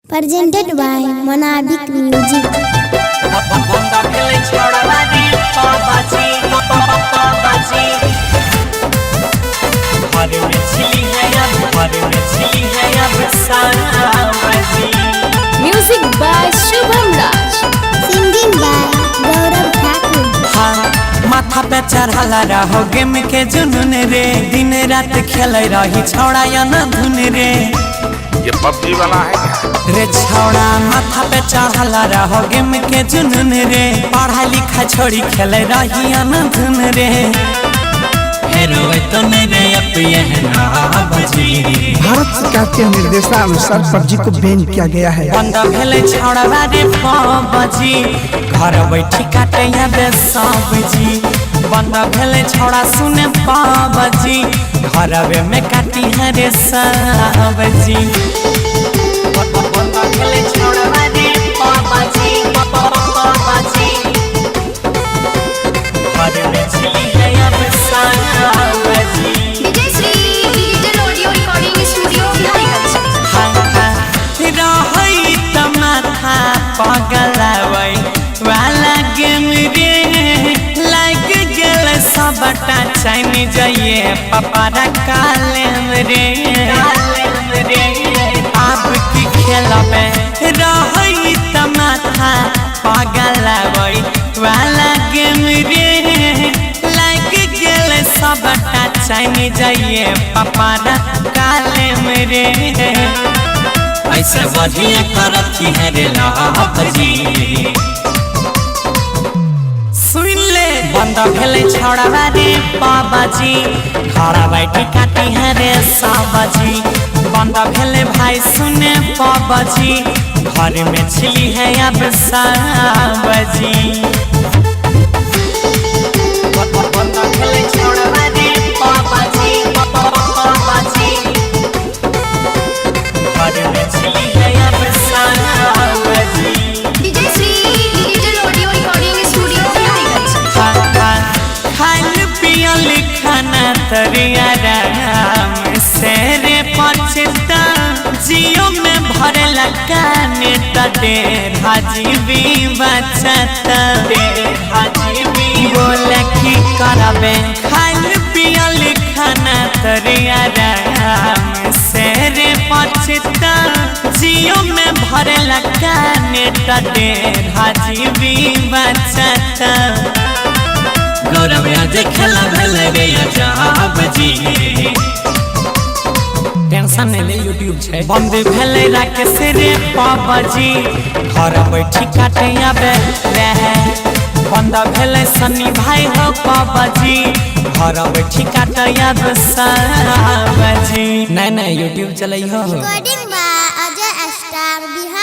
Presented by Monabik Music. बंदा खेले छोड़वा रे बाबाजी बाबाजी हर मछली है अब हर मछली है अब Sabaji. Music by Shubham Raj. Singing by Gaurav Thakur. हाँ माथा पे चढ़ला रहो गेम के जुनून रे, दिन रात खेले रही छौड़ा या न धुन रे। ये पबजी वाला है क्या? रे छौड़ा माथा पे चढ़ला रहो गेम के जुनून रे, पढ़ा लिखा छोड़ी खेले रही या न धुन रे। फेरो तो मेरे अपने ना बजी। भारत सरकार के निर्देशानुसार पबजी को बैन किया गया है। बंद भेले छौड़वा रे बाबाजी, घर बैठी काटे बे सब्जी। बंद भेले छौड़ा सुने बाबाजी, घरवे में काटी है रे सब्जी। बंद भेले छौड़वा रे बाबाजी बाबाजी, घर में छिली है अब सब्जी। Vijay Shri Digital Audio Recording Studio, Bihariganj. रहै त माथा पगलाबै वाला गेम रे, लाग गेल सबटा चैन जाइए पपारा कालेम रे। आब की खेलबे रहै त माथा पगलाबै वाला गेम रे, लाग गेल सबटा चैन जाइए पपारा कालेम रे। ऐसे बढ़िया करती है रे लाभजी। सुन ले बंद भेले छौड़वा रे बाबाजी, घरा बैठी काटी है रे साबाजी। बंद भेले भाई सुने बाबाजी, घर में छिली है अब साबाजी। बंद भेले छौड़वा रे बाबाजी बाबाजी, घर में छिली है अब Sabaji. Vijay Shri Digital Audio Recording Studio, Bihariganj. खाल पियल खाना तरिया राम से रे पछता, जियो में भरला काने तटे हाजीबी बचता। हाजीबी बोले की करबे खाल पियल खाना तरिया राम से रे पछता, जियो में भरला काने तटे हाजीबी बचता। गौरव आज खेला भेले रे अजाब जी। टेंशन नहीं ले यूट्यूब छै। बंद भेले राकेश रे बाबाजी, घर बैठी काटे आबे रहे। बंद भेले सन्नी भाई हो बाबाजी, घर बैठी काटे आबे साबाजी। नहीं नहीं यूट्यूब चलै हो। Recording by Ajay Star Bihar.